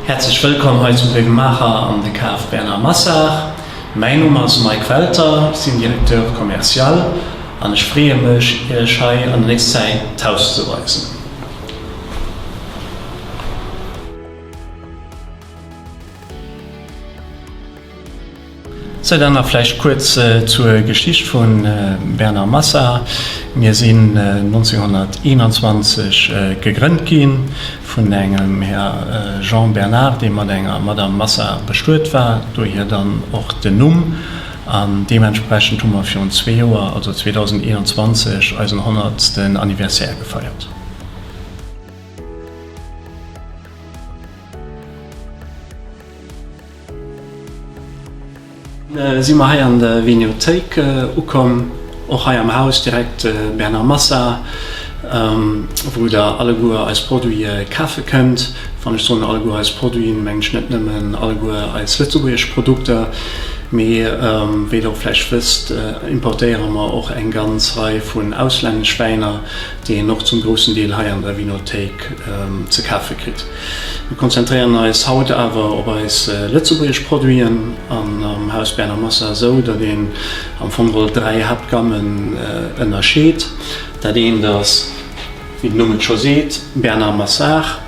Häerzlech wëllkomm hei zu Gréiwemaacher an de Cave Bernard Massard. Mäin Numm ass Mike Welter, ech sinn Directeur commercial an ech freeë mech Iech hei an der nächster Zäit d'Haus ze weisen. Sou, dann nach vläicht kuerz zur Geschicht vu Bernard Massard. Mir sinn 1921 gegrënnt gi vun engem Här Jean Bernard, dee mat enger Madame Massard bestuet war, dohier dann och den Numm. An deementsprechend hu mer virun zwee Joer, also 2021, eisen honnertsten Anniversaire gefeiert. Si mer hei an der Viniothéik ukomm, och hei am Haus direkt Bernard Massa, wou der alleguer eis Produite kafe kënnt. Wann ech soen alleguer eis Produiten, mengen ech net nëmmen alleguer eis lëtzebuergesch Produkter, mee wéi der och vläicht wësst, importéiere mer och eng ganz Rei vun auslännesch Wäiner, déi een och zum groussen Deel hei an der Vinothéik ze kafe kritt. Mir konzentréieren eis haut awer op eis lëtzebuergesch Produiten an am Haus Bernard Massa esou, datt een am Fong geholl 3 Haaptgammen ënnerscheet. Dat eent ass, wéi den Numm et scho seet, Bernard Massard,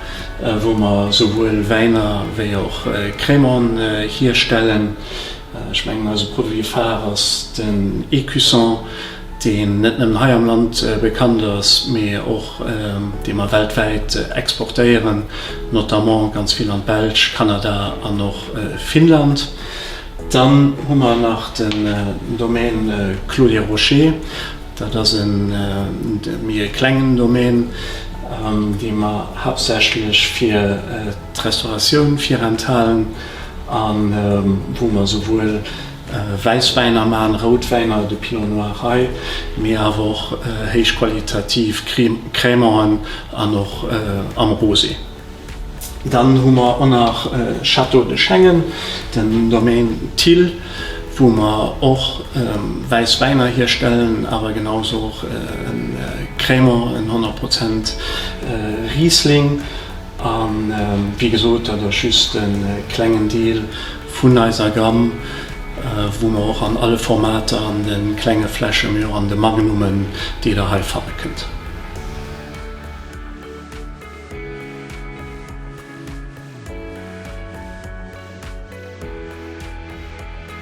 wou mer souwuel Wäiner wéi och Crémanten hierstellen. Ech mengen eise Produit phare ass den Écusson, deen net nëmmen hei am Land bekannt ass, mee och dee mer weltwäit exportéieren, notamment ganz vill an d'Belsch, Kanada an och Finnland. Dann hu mer nach den Domaine Clos des Rochers, dat ass e méi e klengen Domaine, dee mer haaptsächlech fir d'Restauratioun virenthalen a wou mer souwuel Wäiss Wäiner man, rout Wäiner, de Pinot Noir hei, mee awer och héichqualitativ Crémanten an och am Rosé. Dann hu mer och nach Château de Schengen, den Domaine Thill, wou mer och wäiss Wäiner hierstellen, awer genausou och e Crémant, en 100 Prozent Riesling. A wéi gesot, dat ass just e klengen Deel vun eiser Gamme, wou mer och an alle Formater, an de klenge Fläschen, mee och an de Magnumen, déi Der hei fanne kënnt.